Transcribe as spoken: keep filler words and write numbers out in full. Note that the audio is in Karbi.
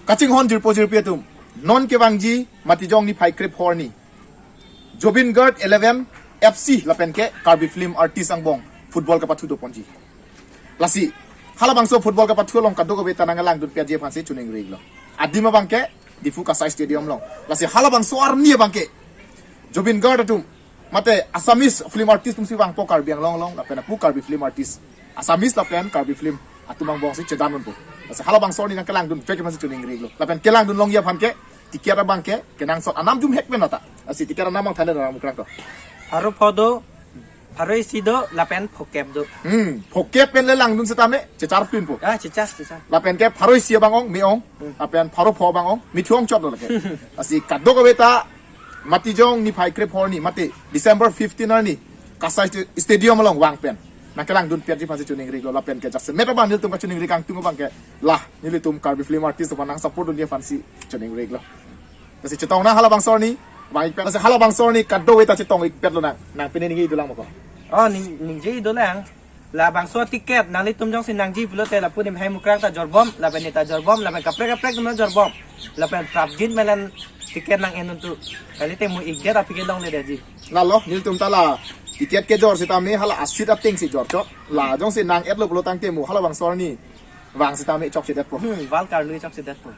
Kachinghon jirpo jirpi atum, non kevangji Matijong niphai krepho arni Zubeen Garg eleven F C lapen ke Karbi Film Artist angbong football kapathu doponji. Lasi halabangso football kapathu along kadokave ta nangkelangdun piaji aphansi choningri iklo. Adim abangke Diphu Kasai Stadium along. Lasi halabangso arni abangke Zubeen Garg atum mate Assamese film artist atumsi vangpo Karbi Anglong along, lapen apu Karbi film artist, Assamese lapen Karbi film atum angbongsi chedan unpo. Lasi halabangso arni nangkelangdun vek aphansi choningri iklo. Lapen kelangdun longji aphan ke ticket abangke kenangsot anam jumhek pen ata. Lasi ticket anam angthan nang mukrang to. Pharo pho do, pharo isi do, lapen phokep do. Hmm, phokep pen le langdun setame chechar pinpo. Ah, chechas, chechas. Lapen ke pharo isi abang ong, me-ong. Hmm. Lapen pharo pho abang ong, mithuongchot lo lake. Lasi kadokave ta Matijong niphai krepho arni mate December fifteen arni Kasai Sta-, Stadium along vang pen nangkelangdun piaji aphansi choningri iklo. Lapen ke jasemet abang nelitum kachoningri kangtung abangke la nelitum Karbi film artist aphan nangsupport dunji aphansi choningri iklo. Lasi chetong nang halabangso arni vang ik pen. Lasi halabangso arni kadokave ta chetong ik pet lonang. Nang pine ningje dolang moko. Oh, ning, ningje dolang. Labangso ticket nanglitum jongsi nangji pulote lapu adim hai mukrang ta jorbom, lapen ne ta jorbom, lapen kaprek kaprek atum ta jorbom. Lapen prapjin melen ticket nang-en untu. Kalite mu ikdet aphi ke longledetji. Lalo, nelitum ta la ticket kejor setame hala a-seat atengsi jorchot. La jongsi nang-etlo pulo tangte mu halabangso arni vang setame chokchedetpo. Hmm, val karlu chokchedetpo.